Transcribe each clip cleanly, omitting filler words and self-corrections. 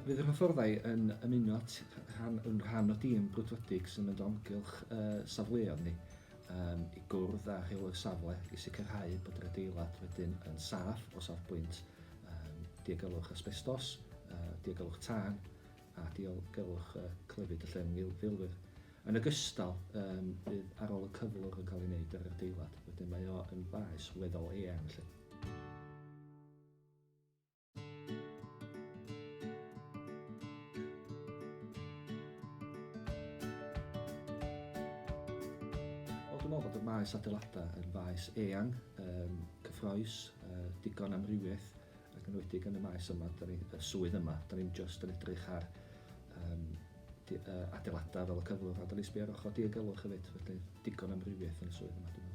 Fydd yr hyfforddai yn ymuno rhan, yn rhan o dîm brwdfrydig sy'n mynd o amgylch uh, safleoedd ni um, i gwrdd â rheolwyr safle i sicrhau bod yr adeilad wedyn yn saff o safbwynt um, diogelwch asbestos, uh, diogelwch tân a diogelwch uh, clefyd y lleng filwyr. Yn ogystal, um, bydd arolwg cyflwr yn cael ei wneud ar yr adeilad, wedyn mae o yn faes weddol eang. Felly. Wel, dwi'n meddwl bod y maes adeiladau yn faes eang, um, cyffroes, uh, digon amrywiaeth, ac yn enwedig yn y maes yma, da ni, y swydd yma, da ni'n just yn edrych ar um, di, uh, adeiladau fel y cyflwr, a da ni'n sbio ar ochr diogelwch hefyd, felly digon amrywiaeth yn y swydd yma, dwi'n meddwl.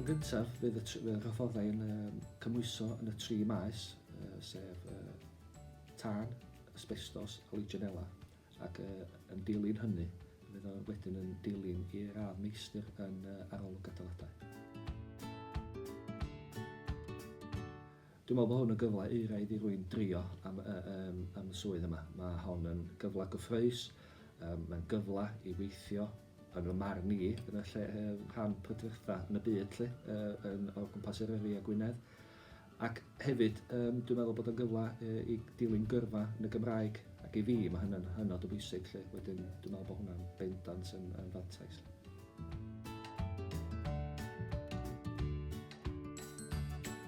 Yn gyntaf, fydd y, fydd yr hyfforddai yn um, cymhwyso yn y tri maes, uh, sef uh, tân, asbestos a legionella. Ac yn dilyn hynny, fydd o wedyn yn dilyn i radd meistr yn arolwg adeiladau. Dwi'n meddwl bod hwn yn gyfle euraidd i rwy'n drio am, um, am y swydd yma. Mae hon yn gyfle gyffrous, um, mae'n gyfle i weithio yn fy marn i, yn y lle, rhan prydfertha yn y byd, lle, yn, o gwmpas Eryri a Gwynedd. Ac hefyd, yym, dwi'n meddwl bod o'n gyfle i dilyn gyrfa yn y Gymraeg, ac i fi mae hynny'n hynod o bwysig 'lly, wedyn dwi'n meddwl bod hwnna'n bendant yn, yn fantais.